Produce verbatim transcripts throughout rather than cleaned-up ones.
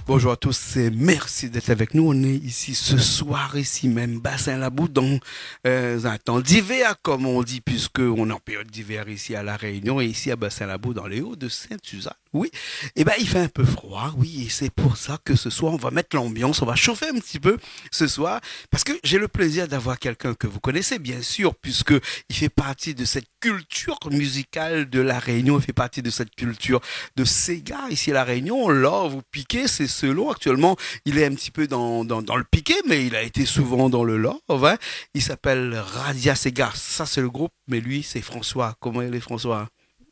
Bonjour à tous et merci d'être avec nous. On est ici ce soir, ici même, Bassin Labou, dans, euh, un temps d'hiver, comme on dit, puisque on est en période d'hiver ici à La Réunion et ici à Bassin Labou, dans les Hauts de Sainte-Suzanne. Oui, eh ben, il fait un peu froid, oui, et c'est pour ça que ce soir, on va mettre l'ambiance, on va chauffer un petit peu ce soir, parce que j'ai le plaisir d'avoir quelqu'un que vous connaissez, bien sûr, puisque il fait partie de cette culture musicale de La Réunion, il fait partie de cette culture de séga ici à La Réunion. Love ou piké, c'est selon. Actuellement, il est un petit peu dans, dans, dans le piké, mais il a été souvent dans le love, hein. Il s'appelle Radia Séga, ça c'est le groupe, mais lui, c'est François. Comment il est, François ?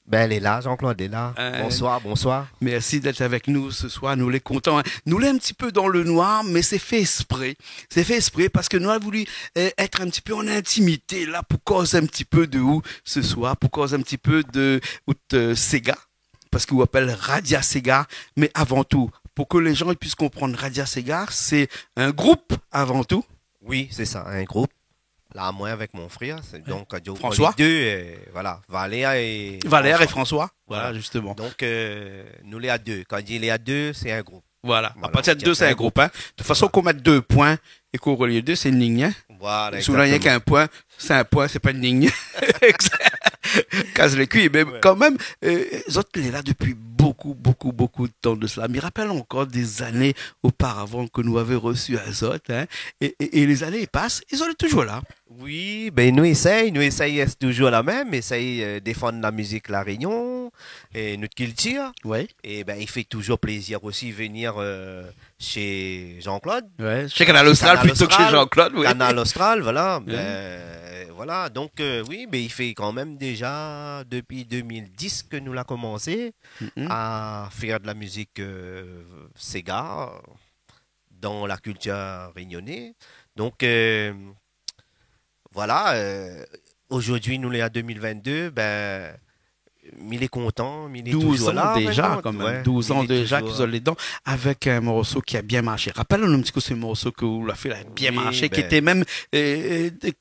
Ben, lé la, Jean-Claude, lé la. Euh, bonsoir, bonsoir. Merci d'être avec nous ce soir. Nou lé kontan, hein. Nou lé un petit peu dans le noir, mais c'est fait exprès. C'est fait exprès parce que nou la voulu, euh, être un petit peu en intimité, la, pou koz un petit peu de ou ce soir, pou koz un petit peu de out, euh, séga, parce que ou apèl Radia Séga, mais avant tout, pour que les gens puissent comprendre, Radia Séga, c'est un groupe avant tout. Oui, c'est ça, un groupe. La, moin avèk mon frèr, sé, donk, euh, François. Lé dé, euh, voilà, Valère et Valère et François. François, voilà, justement. Donk, euh, nou lé a dé. Kan i di lé a dé, sé in group. Voilà. Voilà, à partir de deux, c'est un groupe, hein. De toute façon, qu'on mette deux points et qu'on relie deux, c'est une ligne, hein. Voilà, exactement. Si ou na rienk in poin, sé in poin, sé pa une ligne. Kaz lé kui, mé kan mèm, euh, zot lé la depuis beaucoup, beaucoup, beaucoup de temps de cela. Mi rapèl ankor des années auparavant que nou avé reçu azot, hein. Et, et, et les années passent, zot lé toujours là. Oui, ben, nou éséy, nou éséy èt toujours la mèm, éséy, euh, défann la mizik La Réunion, é nout kiltir. Ouais. É ben, i fé toujours plézir osi venir, euh, shé Jean-Claude. Ouais, shé Kanal Austral plito ke shé Jean-Claude, oui. Kanal Austral, voilà. Ouais. Ben, voilà. Donk, euh, oui, ben, i fé kan mèm déja dopi deux mille dix ke nou la komansé a fé de la mizik, euh, séga, dan la kiltir rényoné. Donk, euh, voilà, euh, zordi nou lé a deux mille vingt-deux, ben, mi lé kontan, mi lé toujours la, an fèt, ouais. Douz an déja, kan mèm. Douz an déja ke zot lé dedan, avèk in morso ki la bien marshé. Rapèl anou in ti kou se morso ke ou la fé la, bien marshé, ki lété mèm, euh, euh,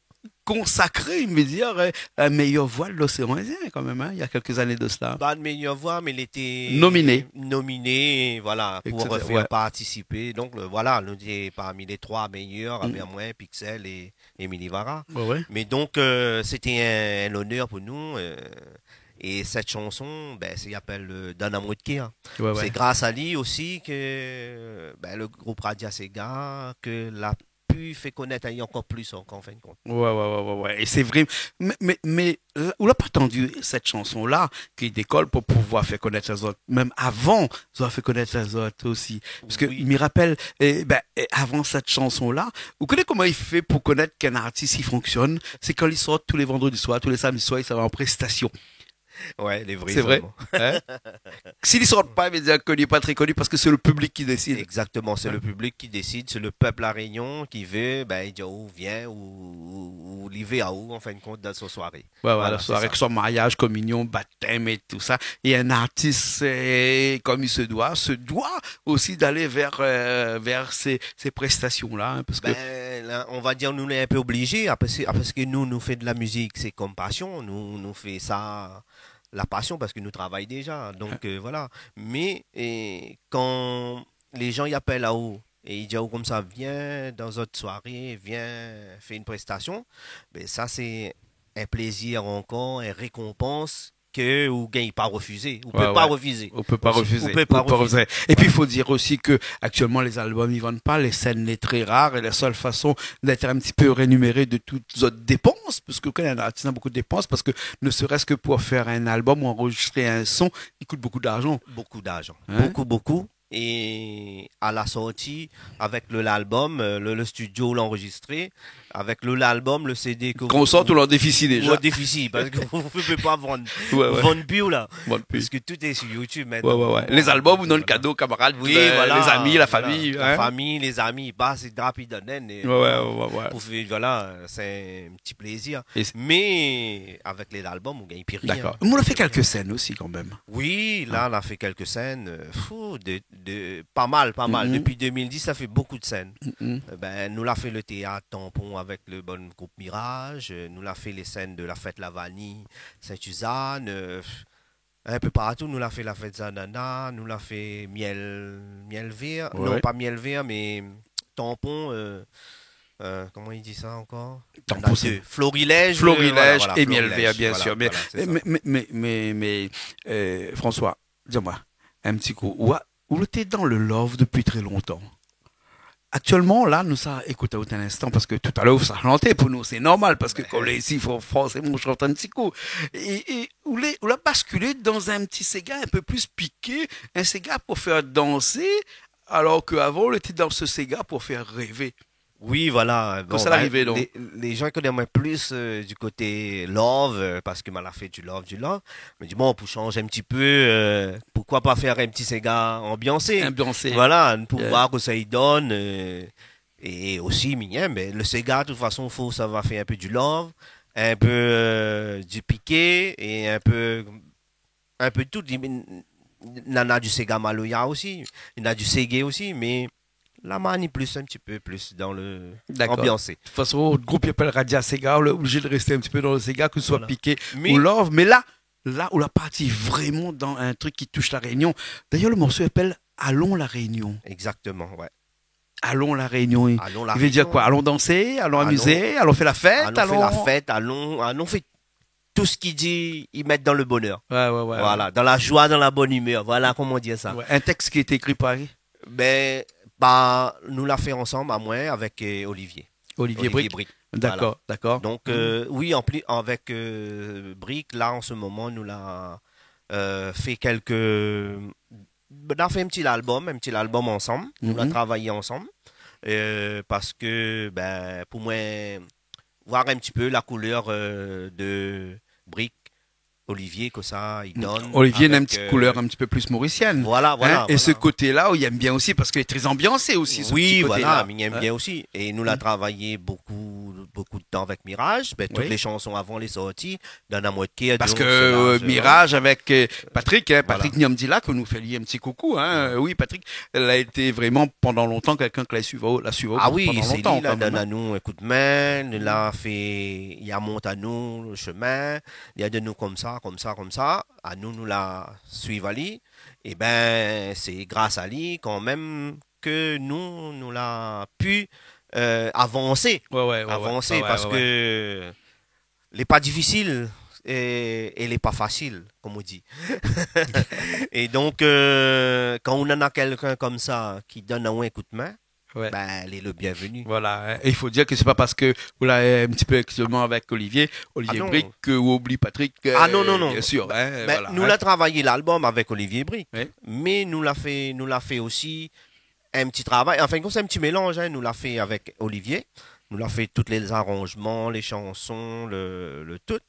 konsakré, mi vé dir, euh, a méyèr voi de l'océan Indien, kan mèm, hein, il y a quelques années de cela. Pa méyèr voi, mé lété nominé. Nominé, voilà, pou fé partisipé. Donk, euh, voilà, nou lété parmi lé troi méyèr, avèk moin, Pixel é Émilie Vara. Ouais, ouais. Mé donk, euh, sété in, in onèr pou nou, euh, é sèt shanson, ben, sé, i apèl, euh, Dan amour d'kèr. Ouais, ouais. Sé gras a li osi ke, ben, le group Radia Séga, ke la pu fé konèt ali ankor plis, an, an fin de kont. Ouais, ouais, ouais, ouais, ouais. É sé vré. Mé, mé, mé, euh, ou la pa tann sèt shanson-la ki dékol pou pouvoir fé konèt lézot, mèm avan, zot la fé konèt lézot osi. Parske mi rapèl, eh ben, eh, avan sèt shanson-la, ou koné koman i fé pou konèt k'in artis i fonksyonn ? Sé kan li sort tou lé vandredi soir, tou lé samdi soir, i sava an préstasion. Ouais, lé vré, hein ? Si li sort pa, i vé dir ke li lé pa tré koni parske sé le piblik ki désid. Exactement, sé le piblik ki désid, sé le pèp La Rényon ki vé, ben, i di aou vien, ou, ou, ou li vé aou, an fin de kont, dan son soiré. Ouais, voilà, la soiré, ke se soi mariaz, kominion, batèm é tousa. É in artis, euh, kom i se doi, se doi osi d'alé vèr, euh, vèr sé, sé préstasion-la, hein, parske... Ben, la, on va dir, nou lé in pé oblizé, parske, parske nou, nou fé de la mizik, sé kom pasion, nou, nou fé sa la pasion, parske nou travay déja, donk, euh, voilà. Mé, é, kan lé jan i apèl aou, é i di aou konmsa, vien dan zot soiré, vien fé in préstasion, ben, sa, sé in plézir ankor, in rékonpans ke ou gingn pa refizé, ou pé pa refizé. Ou pé pa refizé. Ou pé pa refizé. Épi, i fo dir osi ke aktièlman, lé albom, i vann pa, lé sèn lé tré rar, é la sèl fason d'èt in ti pé rémunéré de tout zot dépans, parske kan in artis na bonpé de dépans, parske ne serait-ce que pour faire un album ou enregistrer un son, i kout bonpé d'larzan. Bonpé d'larzan. Hein ? Bonpé, bonpé. É a la sorti, avèk le, lalbom, euh, le, le studio ou la anrezistré, avèk le, lalbom, le CD ke... Kan ou sort, ou lé an défisi déja. Ou an défisi, parske ou pé pa vann. Ouais, ouais. Vann pi, la. Vann pi. Parske tout lé sur YouTube mintnan. Ouais, ouais, ouais. Lé albom, ou donn kado kamarad, euh, lé zami, la fami, hein. Oui, voilà. La fami, lé zami, i pas, i drap, i donn, é, ouais, ouais, pou fé, voilà, sé in ti plézir. Mé avèk lé, lalbom, ou gingn pi rien. Dakor. Mé ou la fé kèlk sèn osi, kan mèm. Oui, la, la fé kèlk sèn, euh, fou, de, de, pa mal, pa mal. Mhm. Dopi deux mille dix, la fé bonpé de sèn. Mhm. Eh ben, nou la fé le téat Tampon avèk le bon group Mirage, euh, nou la fé lé sèn de la fèt La Vanille, Sainte-Suzanne, euh, in pé partou, nou la fé la fèt Zanana, nou la fé Miel, Miel Vert, ouais, non, pa Miel Vert, mé Tampon, euh, euh, koman i di sa ankor ? Tampon, sé Florilège, euh, Florilège voilà, voilà, é Miel Vert, bien sir. Mé, voilà, sé sa. Mé, mé, mé, mé, euh, François, di amwin, in ti kou, ou, ou lété dan le love dopi trè lontan. Aktièlman, la, nou sa ékout aou in instan, parske talèr, ou sa shanté pou nou, sé normal, parske kan lé isi, fo forséman ou shant in ti kou. É, é ou lé, ou la baskilé dan in ti séga in pé pli piké, in séga pou fé dansé, alor ke avan, ou lété dan se séga pou fé rèvé. Oui, voilà. Koman sa la arivé, donk ? Lé, lé jan i koné amwin plis, euh, du koté love, euh, parske ma la fé du love, du love. Mi di, bon, pou shanj in ti pé, euh, poukoi pa fé in ti séga anbiansé ? Anbiansé. Voilà, pou voir kosa i donn, euh, é osi, mi, in, mé le séga, de tout fason, fo sa va fé in pé du love, in pé, euh, du piké, é in pé, in pé de tout. Néna du séga maloya osi, néna du seggae osi, mé la ma ni plis, in ti pé plis dan le anbiansé. Dakor. De tout fason, out group i apèl Radia Séga, ou lé oblizé de rès in ti pé dan le séga, ke se soi piké ou love. Voilà. Mé la, la, ou la parti vréman dan in trik ki toush La Rényon. Dayèr, le morso i apèl Alon La Rényon. Exactement, ouais. Alon La Rényon, i vé dir koi ? Alon dansé, alon amizé, alon fé la fèt, alon fé la fèt, alon, alon fé tout sak i di, i mèt dan le bonèr. Ouais, ouais, ouais. Voilà, dan la joi, dan la bone imèr. Voilà koman i di sa. Ouais, in tèks ki lété ékri par ki ? Ben, pa, nou la fé ansanm, amwin, avèk, euh, Olivier. Olivier Brique. Voilà. Dakor, dakor. Donk, euh, oui, an plis, avèk, euh, Brique, la, an se moman, nou la, euh, fé kèlk, nou la fé in ti album, in ti album ansanm. Nou la travay ansanm. Euh, parske, ben, pou mwin, voir in ti pé la koulèr, euh, de Brique, Olivier, kosa i donn. Olivier néna in ti koulèr in ti pé plis morisièn. Voilà, voilà. É se koté-la, ou i èm bien osi, parske lé trè anbiansé osi, se ti koté-la. Oui, voilà, mi èm bien osi. É nou la travay bonpé, bonpé de tan avèk Mirage. Ben, tout lé shanson avan lé sorti, Donn amwin out kèr, donk, sé la, euh, Mirage avèk, euh, Patrick, in. Voilà. Patrick Niamdila, ke nou fé ali in ti koukou, in. Ouais. Oui, Patrick, la été vréman pandan lontan kèlkin ke la suiv, la suiv pandan lontan, kan mèm. Ah oui, sé li la donn anou in koudmin, li la fé, li la mont anou le shomin, li la di anou konmsa, konmsa, konmsa, anou, nou la suiv ali. É ben, sé gras a li kan mèm ke nou, nou la pu, euh, avansé. Ouais, ouais, ouais, ouais. Avansé, ouais, ouais, parske lé pa difisil é, é lé pa fasil, konm i di. É donk, euh, kan ou néna kèlkin konmsa ki donn aou in koudmin, ben, lé le bienvenu. Voilà, in. É i fo dir ke sé pa parske ou la, euh, in ti pé aktièlman avèk Olivier, Olivier Brique, ke ou oubli Patrick, euh, bien sir, in, voilà, in. Ah non, non, non. Ben, nou la travay lalbum avèk Olivier Brique, mé nou la fé, nou la fé osi in ti travay. Anfin, konm sé in ti mélanz, in, nou la fé avèk Olivier. Nou la fé tout lé zaranjman, lé shanson, le, le tout.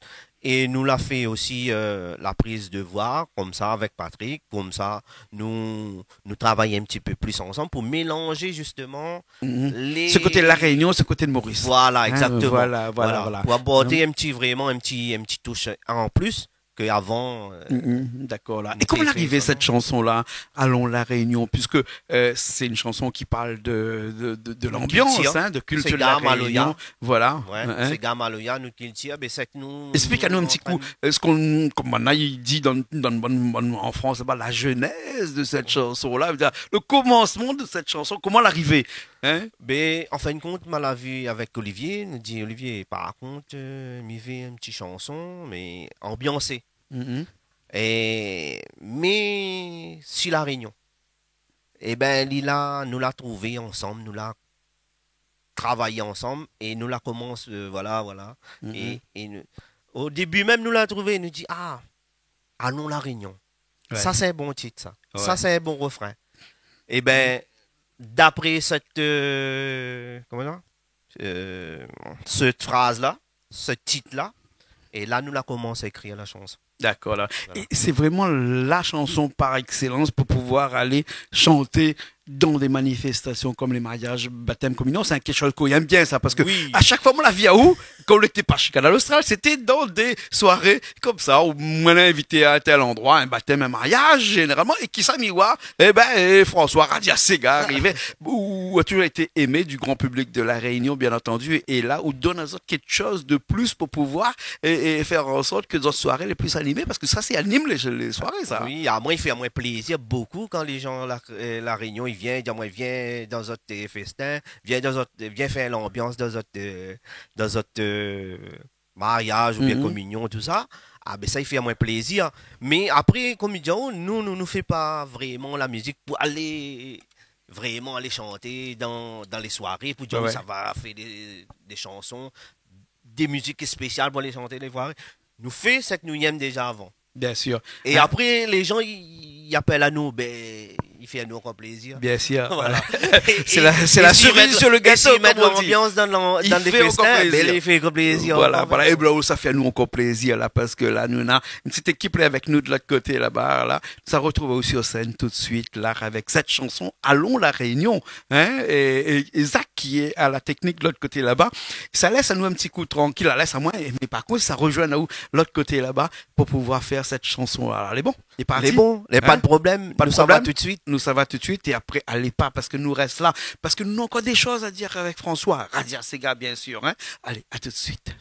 É nou la fé osi, euh, la priz de voi, konmsa, avèk Patrick, konmsa, nou, nou travay in ti pé plis ansanm pou mélanzé, zistoman, lé... Se koté La Rényon, se koté de Moris. Voilà, exactement. In, voilà, voilà, voilà. Pou aport in ti, vréman, in ti, in ti toush an plis ke avan, euh, nou té fé solman. Mm, mm, dakor, la. É koman la arivé sèt shanson-la, Alon La Rényon, puiske, euh, sé in shanson ki parl de, de, de, de lanbians, in, de kiltir de La Rényon. Séga maloya. Voilà. Ouais, séga maloya, nout kiltir, ben, sé ke nou, nou, nou antrèn... Esplik anou in ti kou, euh, sak, konm banna i di dan, dan, dan, an Frans, laba, la jénèz de sèt shanson-la, vé dir, le komansman de sèt shanson, koman la arivé ? In ? Ben, an fin de kont, ma la vi avèk Olivier, nou di, Olivier, par kont, euh, mi vé in ti shanson, mé anbiansé. Mm, mm. É, mé si La Rényon. É ben, li la, nou la trouvé ansanm, nou la travay ansanm, é nou la komans, euh, voilà, voilà. Mm, mm. É, é nou, o débi mèm, nou la trouvé, nou di, ah, Alon La Rényon. Ouais. Sa, sé in bon tit, sa. Ouais. Sa, sé in bon refrin. É ben, dapré sèt, euh, koman i di, euh, sèt fraz-la, se tit-la, é la, nou la komans ékri la shanson. Dakor, la. Voilà. É sé vréman la shanson par excellence pou pouvoir alé shanté dan dé manifestasion kom lé mariaz, batèm, kominion, sé in kékshoz k'ou yèm bien sa, parske a shak foi moin la vi aou, kan ou lété pa shé Kanal Austral, sété dan dé soiré komsa, ou moin la invité a tèl androi, in batèm, in mariaz, zénéralman, é kisa mi oi, é bin, é François Radia Séga arivé, ou, ou la touzour été émé du gran piblik de La Rényon, bien antandi, é la ou donn azot kékshoz de plis pou pouvoir é, é fèr an sort ke zot soiré lé plis animé, parske sa sé anim lé, lé soiré sa. Oui, amoin i fé amoin plézir bokou kan lé zan La, euh, La Rényon i vien, i di amoin vien dan zot, euh, festin, vien dan zot, vien fé lanbians dan zot, euh, dan zot, euh, mariaz oubien kominion, tousa. A bin sa i fé amoin plézir. Mé apré, kom mi di aou, nou, nou, nou fé pa vréman la mizik pou alé vréman alé shanté dan, dan lé soiré pou dir, ouais, sa va fé dé, dé shanson, dé mizik spésial pou alé shanté lé soiré. Nou fé sak nou yèm déza avan. Bien sir. É apré, lé zan i, i apèl anou, bin, i fé anou ankor plézir. Bien sir. Voilà. Sé la, sé la sériz sur le gato, kom i di. É si i mèt lanbians dan, dan lé festin, bin, i fé ankor plézir. Voilà, voilà. É bin, sa i fé anou ankor plézir la, parske la nou néna in ti ékip la avèk nou de lot koté laba la. Sa i artrouv aou si sèn tout suit la avèk sèt shanson, Alon La Rényon, in, é, é, é Zak ki lé a la téknik de lot koté laba. Sa lès anou in ti kou trankil, la lès amoin, mé par kont sa i rozoinn aou lot koté laba pou pouvoir fé sèt shanson la. Alé bon, lé parti. Lé bon, lé pa de problèm. Pa de problèm. Nou sava tout suit. Nou sava tout suit é apré, alé pa, parske nou rès la, parske nou néna ankor dé shoz a dir avèk François Radia Séga, bien sir, in. Alé, a tout suit.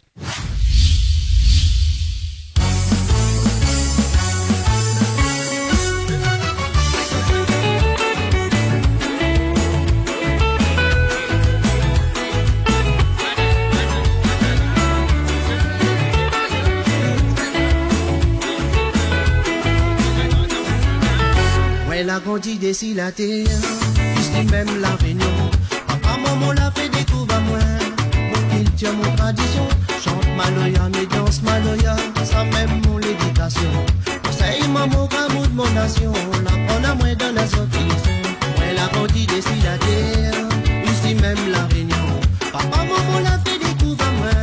Moin la grandi dési la tèr, isi mèm La Rényon. Papa, momon la fé dékouv amoin mon kiltir, mon tradision. Shant maloya, mi dans maloya, sa mèm mon lédikasion. Konsèy momon, gramoun mon nasion, la aprann amoin dan la zot tradision. Moin la grandi dési la tèr, isi mèm La Rényon. Papa, momon la fé dékouv amoin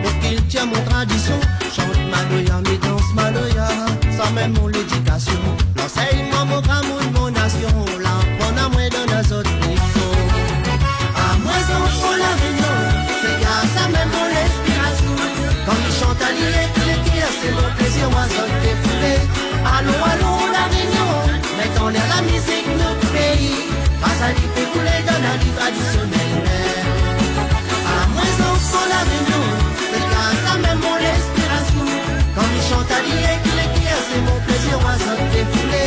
mon kiltir, mon tradision. Shant maloya, mi dans maloya, sa mèm mon lédikasion. Konsèy momon, gramoun mon nasion, la aprann amoin dan la zot tradision. Amoin zanfan La Rényon, sé gras a mèm mon léspirasion. Kan mi shant ali èk lé kèr, sé mon plézir, oir zot défoulé. Alon, alon La Rényon, mèt anlèr la mizik nout péi. Gras ali fé koulé dan la li tradisionèl mèm. Amoin zanfan La Rényon, sé gras a mèm mon léspirasion. Kan mi shant ali èk lé kèr, sé mon plézir, oir zot défoulé.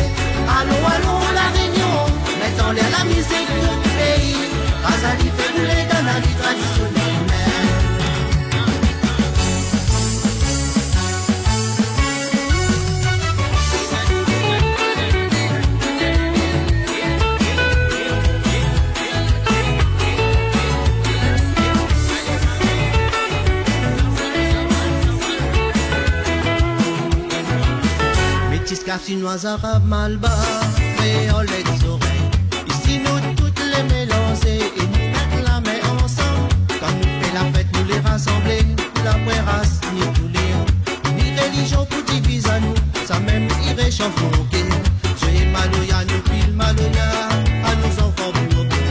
Alon, alon La Rényon, mèt anlèr la mizik nout péi. Gras ali fé koulé dan la li tradisionèl mèm. Métis, kaf, sinoiz, arab, malbar, kréol èk zorèy. Isi nou tout lé mélanzé é nou mèt la min ansanm. Kan nou fé la fèt, nou lé rasanblé, la poin ras ni koulèr, ni rélizion pou diviz anou. Sa mèm i réshaf mon kèr. Zoué maloya, nou pil maloya, anou zanfan pou oké.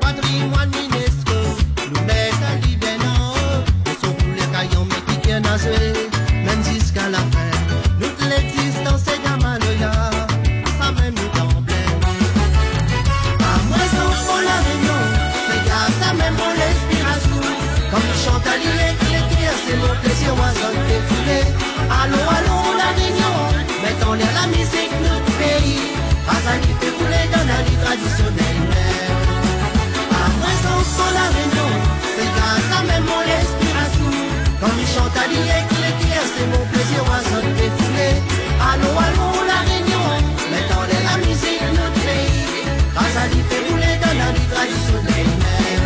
Patrimoine UNESCO, nou mèt ali bien anlèr. Son koulèr kayan, mé ki kèr na zoué, mèm ziska la fin. Nout légzistans sé dan maloya, sa mèm nout anblèm. Amoin zanfan La Rényon, sé gras a mèm mon léspirasion. Kan mi shant ali èk lé kèr, sé mon plézir, oir zot défoulé. Alon, alon La Rényon, mèt anlèr la mizik nout péi. Gras ali fé koulé dan la li tradisionèl mèm. Amoin zanfan La Rényon, sé gras a mèm mon léspirasion. Kan mi shant ali èk lé kèr, sé mon plézir, oir zot défoulé. Alon, alon La Rényon, mèt anlèr la mizik nout péi. Gras ali fé koulé dan la li tradisionèl mèm.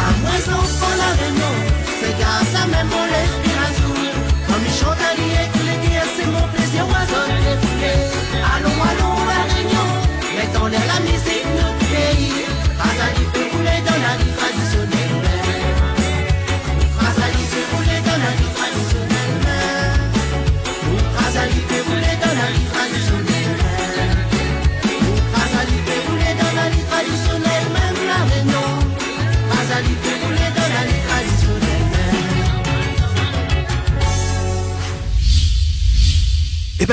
Amoin zanfan La Rényon, sé gras a mèm mon léspirasion. Kan mi shant ali èk lé kèr, sé mon plézir, oir zot défoulé. Alon, alon La Rényon, mèt anlèr la mizik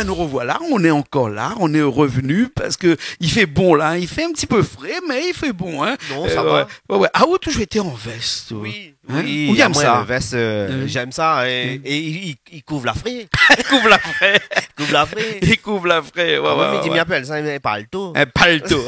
Nous revoilà, on est encore là, on est revenu parce que il fait bon là, il fait un petit peu frais, mais il fait bon, hein. Non, ça va. Ouais, ouais. Ah, ou la toujours été en veste, ou ? Oui, oui, ou i èm sa, la veste, euh, j'aime ça, et, et il, il, il couvre la fraîcheur. Il couvre la fraîcheur. Il couvre la fraîcheur. Ah ouais, ouais, mi di, ouais. Mi apèl sa in palto. Un palto.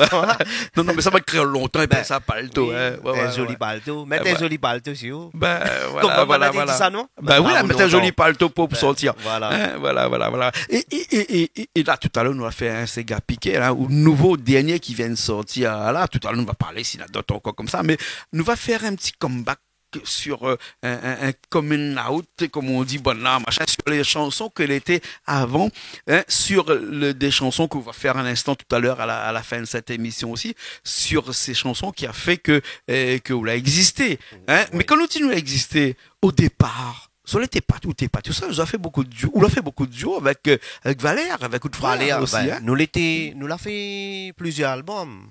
Non, non, mais ça va créer longtemps, et ben, ça, palto, hein. Ouais, ouais, un joli palto. Mèt in joli palto si ou. Ben, voilà, voilà, voilà. Konm banna té di sa, non ? Ben oui, mèt in joli palto pou, pou sortir. Voilà. Hein, voilà, voilà, voilà. Et, et, et, et, et là, tout à l'heure, nou la fé in séga piké, la, ou nouvo dernié ki vien sortir, la. Tout à l'heure, nou va parlé si néna dot ankor konmsa, mé nou va fé in ti comeback sur, euh, un, un, un coming out, comme on dit, bon, là, machin, sur les chansons que l'été avant, hein, sur le, des chansons qu'on va faire un instant tout à l'heure à la, à la fin de cette émission aussi, sur ces chansons qui a fait que, euh, que ou la existé, hein. Oui. Mé kan nou di nou la existé, au départ, zot lété pa, ou té pa tousèl, zot la fé bonpé de duo, ou la fé bonpé de duo avèk, euh, avèk Valère, avèk out frèr osi, hein. Valère, ben, nou lété, nou la fé plizièr album.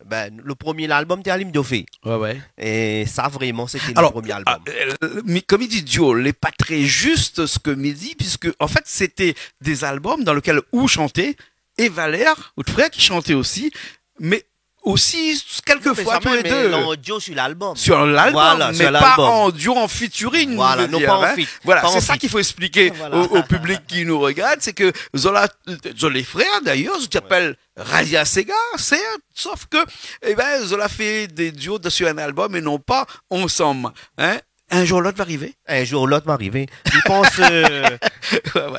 Ben, le premié album té Alim Dofé. Ouais, ouais. É sa, vréman, sété le premié album. Alors, euh, mi, konm i di, duo, lé pa très juste sak mi di, puisque, en fait, c'était des albums dans lesquels ou chanté, é Valère, out frèr, ki shanté osi, mé osi, kèlkefoi, tous les deux. Non, mé sa mèm, mé an duo sur l'album. Sur l'album, voilà, mé pa an duo, an featuring, mi vé dir, hein. Voilà, non, pa an feat. Voilà, sé sa k'i fo èkspliké au, au public ki nou regard, sé ke zot la, zot lé frèr, d'ailleurs, zot i apèl Radia Séga, certes, sauf que, eh ben, zot la fé des duos de, sur un album et non pas ensemble, hein. Un jour ou l'ot va arivé. Un jour ou l'ot va arivé. Mi pans, euh,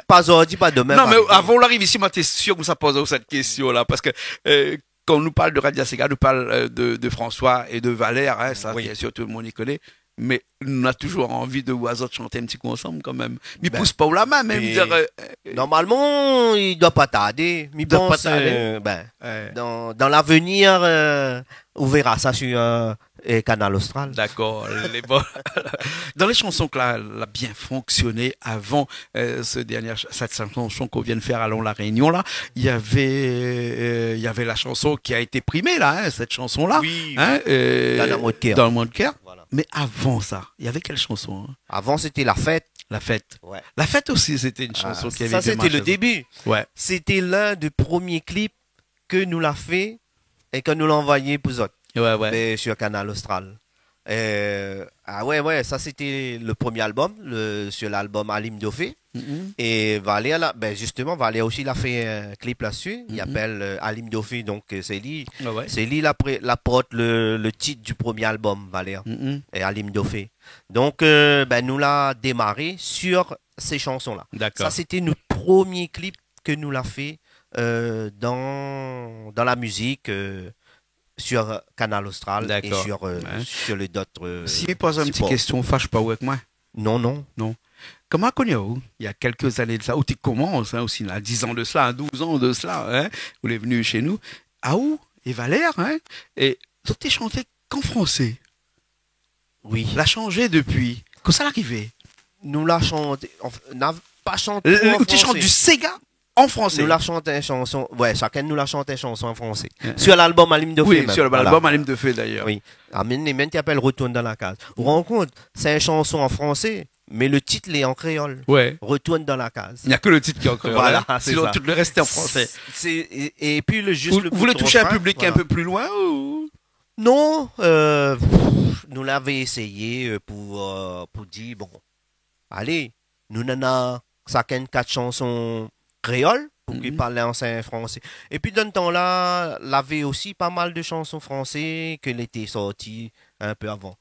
pa zordi, pa demin, va arivé. Non, mé avan ou ariv isi, moin té sir ke sa poz aou sèt késtion-la, parske, euh, kan nou parl de Radia Séga, nou parl, euh, de, de François é de Valère, hein, sa, bien sir, tout le moun i koné. Mé nou la touzour anvi de voir zot shanté in ti kou ansanm kanmèm. Mi pous pa ou la min, mé mi vé dir, euh, normalman, i doi pa tardé. Mi pans, euh, ben, dan, dan l'avenir, euh, ou véra sa sur, euh, é Kanal Austral. D'accord, lé bon. Dans les chansons que la, la bien fonctionné avant, euh, ce dernier ch-, cette chanson qu'on vient de faire, Allons La Réunion, là, il y avait, euh, il y avait la chanson qui a été primée, là, hein, cette chanson-là, hein, euh, Dans la Moindre Guerre. Dans la Moindre Guerre. Voilà. Mais avant ça, il y avait quelle chanson, hein ? Avant, c'était La Fête. La Fête. Ouais. La Fête aussi, c'était une chanson qui avait bien marché. Ah, ça, c'était le début. Ouais. C'était l'un des premiers clips ke nou la fé é ke nou la anvoyé pou zot. Ouais, ouais. Mé sur Kanal Austral. Euh, ah ouais, ouais, sa sété le premié album, le, sur l'album Alim Dofé. Mhm. É Valère la, ben, justement, Valère osi la fé in clip la-dsi. I apèl, euh, Alim Dofé, donk, euh, sé li, sé li la pré-, la port le, le tit du premié album, Valère. Mhm. É Alim Dofé. Donk, euh, ben, nou la démaré sur sé shanson-la. D'accord. Sa sété nout premié clip ke nou la fé, euh, dan, dan la mizik, euh, sur Kanal Austral é sur, euh, sur lé dot, euh, sipor. D'accord. Ouais. Si mi poz in ti késtion, fash pa ou avèk moin ? Non, non. Non. Koman ou la koni aou, il y a quelques années de ça, ou té komans, hein, osi, na dizan de sela, douzan de sela, hein, ou lé vni shé nou, aou é Valère, hein, é zot té shanté k'an fransé. Oui. La shanzé dopi. Kosa la arivé ? Nou la shanté, anf-, na pa shanté an fransé. Ou té shant du séga an fransé. Nou la shant in shanson, ouais, shakinn nou la shant in shanson an fransé. Sur l'album Alim Dofé mèm. Oui, sur l'album Alim Dofé, d'ailleurs. Oui. Ah, mé, mé, mé ki apèl Retourne dans la case. Ou rann kont, sé in shanson an fransé, mé le tit lé an kréol. Ouais. Retourne dans la case. Na ke le tit ki lé an kréol, hein. Voilà, sé sa. Sinon, tout le rès lé an fransé. Sé, é, épi le, zis le ti refrin, voilà. Ou, ou voulé toush in piblik in pé pli loin, ou ? Non, euh, pff, nou lavé éséyé, euh, pou, euh, pou di, bon, alé, nou nana shakinn kat shanson kréol, pou ki parl an fransé. Épi dan tan-la, lavé osi pa mal de shanson fransé ke lété sorti in pé avan.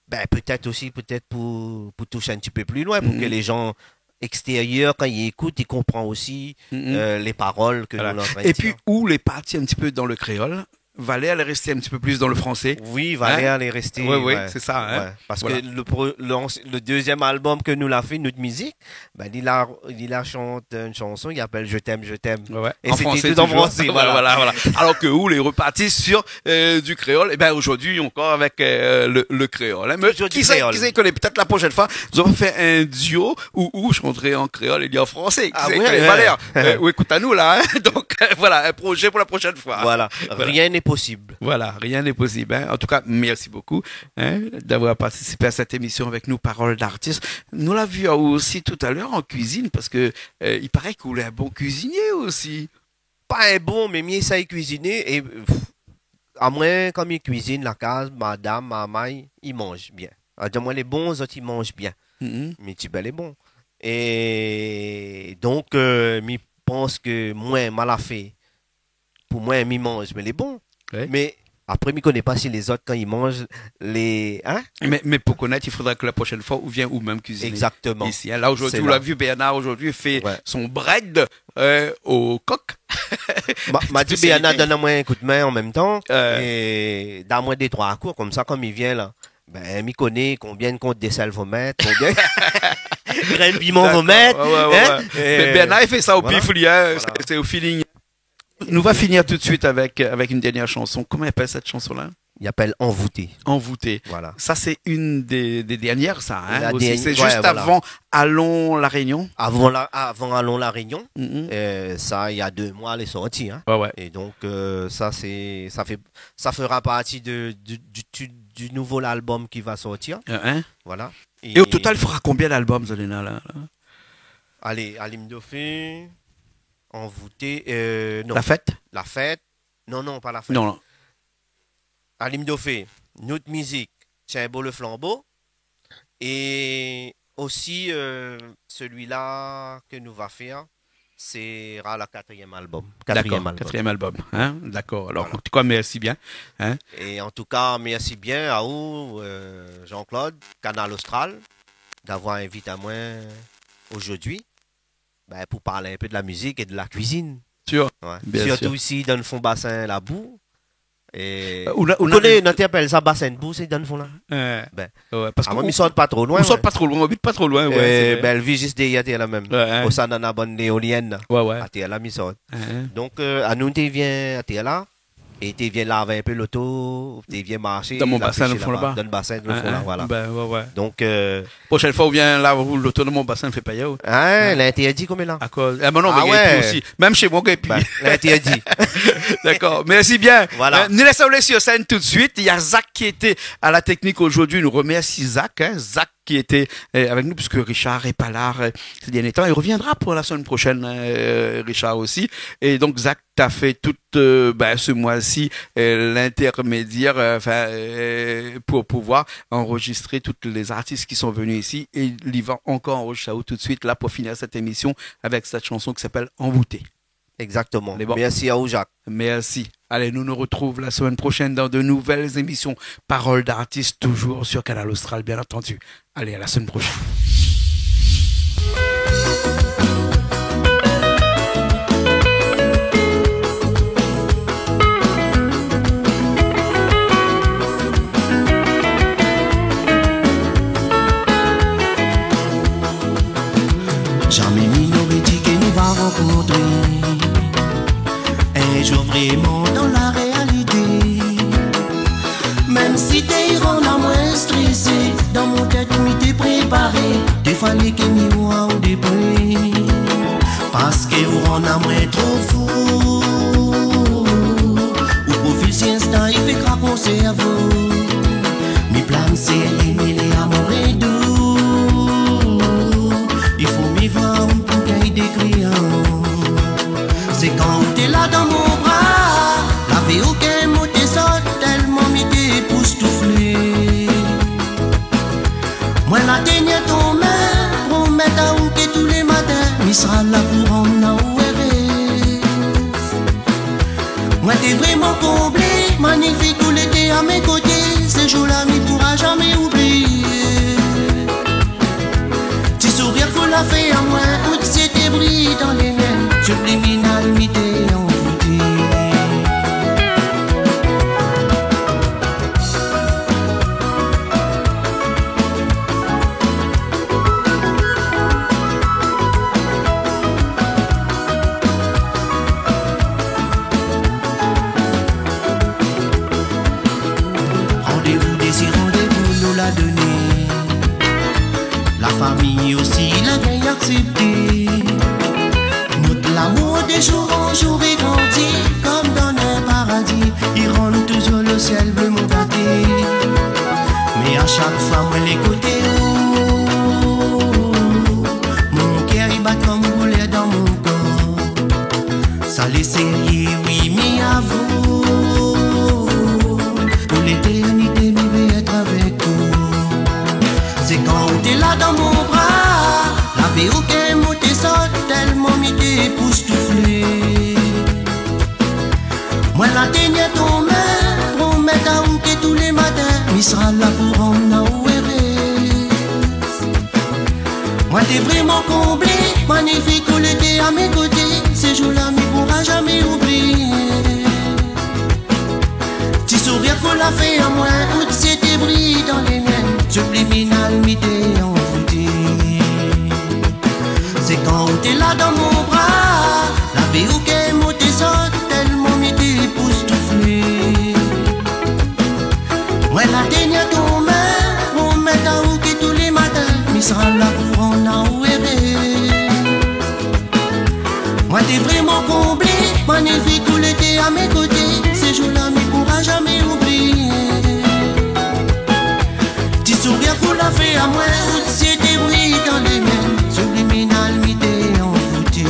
Ben, pétèt osi, pétèt pou, pou toush in ti pé pli loin, pou ke lé jan ékstérièr, kan i ékout, i konpran osi, euh, lé parol ke nou lé antrin de dir. Voilà. Épi, ou lé parti in ti pé dan le kréol, Valère lé rèsté in ti pé pli dan le fransé. Oui, Valère lé rèsté, ouais, sé sa, hein. Voilà. Parske le pro-, le, le dézièm album ke nou la fé, nout mizik, ben, li la, li la shant in shanson, i apèl Je t'aime, je t'aime. Ouais, ouais. É sété tout an fransé, touzour. An fransé, voilà. Voilà, voilà. Alor ke ou lé reparti sur, euh, du kréol, é ben, zordi ankor avèk, euh, le, le kréol, hein. Mé kisa, kisa i koné, pétèt la proshèn foi, zot va fé in duo ou, ou shantré an kréol é li an fransé. Kisa i koné, Valère ? Ah ouais, ouais. Euh, ou ékout anou la, hein. Donk, euh, voilà, in projé pou la proshèn foi. Voilà. Voilà. Rien n'est posib. Voilà, rien n'est possible, hein. En tout cas, merci beaucoup, hein, d'avoir participé à cette émission avec nous, Parole d'artiste. Nou la vi aou osi talèr an kuizine, parske, euh, i paré ke ou lé in bon kuizinié osi. Pa in bon, mé mi éséy kuiziné é, pff, amoin, kom mi kuizine, la kaz, madam, marmay, i manz bien. A, di amoin lé bon, zot i manz bien. Mhm. Mi di, bin, lé bon. É donk, euh, mi pans ke moin, ma la fé, pou moin, mi manz, mé lé bon. Ouais. Mé apré, mi koné pa si lézot, kan i manz, lé, hein ? Mé, mé pou konèt, i fodra ke la proshèn foi, ou vien ou mèm kuiziné. Exactement. Isi, hein. La, zordi, ou la vi Bernard, zordi, i fé son brèd, euh, o kok. Ma, ma di, Bernard, done amoin in koudmin an mèm tan. Ouais. É done amoin dé, troi kour, konmsa, kom i vien la, bin, mi koné konbien kont désèl fo mèt, konbien grin piman fo mèt, hein. Dakor. Ouais, ouais, ouais. Mé Bernard, i fé sa o pif, li, hein. Voilà. Sé, sé o feeling. Nou va finir tout de suite avec, avec une dernière chanson. Comment elle s'appelle, cette chanson-là ? I apèl Envoûté. Envoûté. Voilà. Ça, c'est une des, des dernières, ça, hein, aussi. La dernière, ouais, voilà. C'est juste avant Allons La Réunion. Avant la, avant Allons La Réunion. Mhm. Euh, sa, néna dé moi, lé sorti, hein. Ouais, ouais. É donk, euh, sa, sé, sa fé, sa fera parti de, du, du, du, du nouvo album ki va sortir. Euh, hein. Voilà. É o total, i fera konbien d'album, Zolina, la, la ? Alé, Alim Dofé, Envoûté, euh, non. La Fête ? La Fête. Non, non, pa La Fête. Non, non. Alim Dofé, Nout Mizik, Tienbo le Flanbo. É osi, euh, sélui-la ke nou va fé, sera le katrièm album. Dakor, katrièm album. Katrièm album, hein, dakor. Alor, voilà. An tou ka, mèrsi bien, hein. É an tou ka, mèrsi bien aou, euh, Jean-Claude, Kanal Austral, d'avoir invit amoin zordi. Bin, pou parl in pé de la mizik é de la kuizine. Sir. Ouais. Bien sir. Sirtou isi dan le fon basin Labou. É, euh, ou la, ou koné, la, nou té apèl sa Basin Bou, sé dan le fon la. Ouais. Bin, ouais, parske amoin, mi sort pa tro loin, ou sort pa tro loin, ou abit pa tro loin, ouais, euh, sé vré. Bèlvi, zis dèrièr, té la mèm. Ouais, hein. Osa néna bann éolièn la. Ouais, ouais. Atèr la, mi sort. Hein, hein. Donk, euh, anou té vien atèr la. É té vien lav in pé loto, té vien marshé, dan mon basin, dan le fon laba. Dan le basin, dan le fon la, voilà. Bin, ouais, ouais. Donk, euh, proshèn foi, ou vien lav out loto dan mon basin, fé pa yaou. Hein, lé intèrdi koméla. Akoz ? Ah, mé non, mé gingn pi osi. Mèm shé moin, gingn pi. Bin, lé intèrdi. Dakor, mèrsi bien. Voilà. Euh, nou lès aou sur scène tout de suite. Il y a Zach qui était à la technique aujourd'hui. Nou remèrsi Zach, hein. Zach qui était, euh, avec nous, puisque Richard est pas là, euh, ces derniers temps. Il reviendra pour la semaine prochaine, hein, euh, Richard aussi. Et donc, Zach, t'as fait tout, euh, ben, ce mois-ci, euh, l'intermédiaire, euh, enfin, euh, pour pouvoir enregistrer toutes les artistes qui sont venus ici. Et il va encore enregistrer tout de suite, là, pour finir cette émission, avec cette chanson qui s'appelle Envoûté. Exactement. Mé bon. Mèrsi aou, Jacques. Mèrsi. Allez, nous nous retrouvons la semaine prochaine dans de nouvelles émissions Parole d'artiste, toujours sur Kanal Austral, bien entendu. Allez, à la semaine prochaine. Zamé mi noré di ke nou va rankontré in zour vréman dan la réalité. Mèm si té i rann amoin strésé, dan mon tèt mi té préparé, té falé ke mi oi aou de pré. Paske ou rann amoin tro fou. Ou profil si instan i fé krak mon sèrvo. Mi plan sé émilé amour é dou. I fo mi vwa ou pou gingn dékri aou. Sé kan ou té la dan mon bra, lavé okin mo té sot, tèlman mi té époustouflé. Moin la tini ton min, promèt aou ke tou lé matin mi sra la pou rann aou éré. Moin té vréman konblé, manifik ou lété a mé koté, sé zour-la mi poura zamé oublié. Ti sourir k'ou la fé amoin, out zié té briy dan lé mien, subliminal mi té anvoui. Randévou dési, randévou nou la doné. La fami osi la gingn aksépté. Nout lamour de zour an zour i grandi, kom dan in paradi. I Shak foi moin lé koté ou, mon kèr i bat konm boulèr dan mon kor. Sa lé sérié, oui, mi avou. Pou létèrnité, mi vé èt avèk ou. Sé kan ou té la dan mon bra, lavé okin mo té sot, tèlman mi té époustouflé. Moin la tini ton min, promèt aou ke tou lé matin, mi sra la pou rann aou éré. Moin té vréman konblé, manifik ou lété a mé koté, sé zour-la mi poura zamé oubliyé. Ti sourir k'ou la fé amoin, out zié té briy dan lé mien, subliminal mi té anvoté. Sé kan ou té la dan mon bra, lavé okin mo té sot, tèlman mi té époustouflé. Moin la tini ton min, promèt aou ke tou lé matin, mi sra la pou rann aou éré. Moin té vréman konblé, manifik ou lété a mé koté, sé zour-la mi poura zamé oubliyé. Ti sourir k'ou la fé amoin, out zié té briy dan lé mien, subliminal mi té anvoté.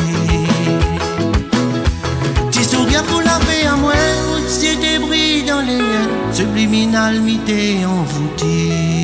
Ti sourir k'ou la fé amoin, out zié té briy dan lé mien, subliminal mi té anvoté.